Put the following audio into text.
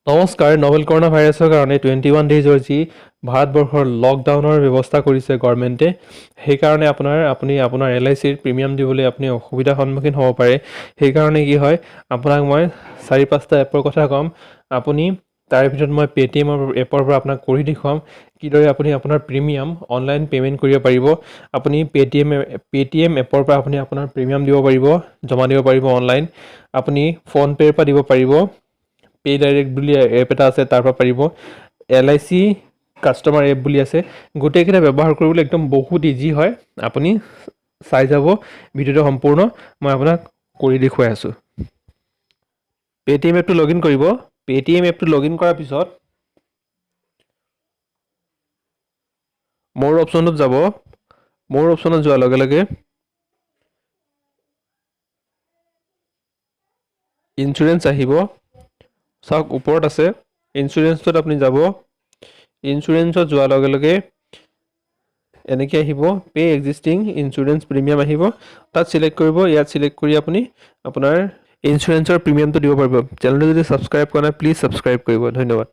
নমস্কাৰ। Novel corona ভাইৰাছৰ কাৰণে 21 ডেইজৰ যি ভাৰতবৰ্ষৰ লকডাউনৰ ব্যৱস্থা কৰিছে গভৰ্ণমেণ্টে, সেইকাৰণে আপুনি আপোনাৰ এলআইচিৰ প্ৰিমিয়াম দিবলৈ আপুনি অসুবিধাৰ সন্মুখীন হ'ব পাৰে। সেইকাৰণে কি হয়, আপোনাক মই চাৰি পাঁচটা এপৰ কথা ক'ম। আপুনি তাৰে ভিতৰত মই পে'টিএমৰ এপৰ পৰা আপোনাক কৰি দেখুৱাম কিদৰে আপুনি আপোনাৰ প্ৰিমিয়াম অনলাইন পে'মেণ্ট কৰিব পাৰিব। আপুনি পে'টিএম এপৰ পৰা আপুনি আপোনাৰ প্ৰিমিয়াম দিব পাৰিব, জমা দিব পাৰিব অনলাইন। আপুনি ফোনপে'ৰ পৰা দিব পাৰিব, পে' ডাইৰেক্ট বুলি এপ এটা আছে, তাৰ পৰা পাৰিব। এলআইচি কাষ্টমাৰ এপ বুলি আছে। গোটেইকেইটা ব্যৱহাৰ কৰিবলৈ একদম বহুত ইজি হয়। আপুনি চাই যাব ভিডিঅ'টো সম্পূৰ্ণ, মই আপোনাক কৰি দেখুৱাই আছোঁ। পে'টিএম এপটো লগ ইন কৰিব। পে'টিএম এপটো লগ ইন কৰাৰ পিছত মোৰ অপশ্যনটোত যাব। মোৰ অপশ্যনত যোৱাৰ লগে লগে ইঞ্চুৰেঞ্চ আহিব। চাওক, ওপৰত আছে ইঞ্চুৰেঞ্চটোত আপুনি যাব। ইঞ্চুৰেঞ্চত যোৱাৰ লগে লগে এনেকৈ আহিব, পে' এক্সিষ্টিং ইঞ্চুৰেঞ্চ প্ৰিমিয়াম আহিব। তাত চিলেক্ট কৰিব। ইয়াত চিলেক্ট কৰি আপুনি আপোনাৰ ইঞ্চুৰেঞ্চৰ প্ৰিমিয়ামটো দিব পাৰিব। চেনেলটো যদি ছাবস্ক্ৰাইব কৰা নাই, প্লিজ ছাবস্ক্ৰাইব কৰিব। ধন্যবাদ।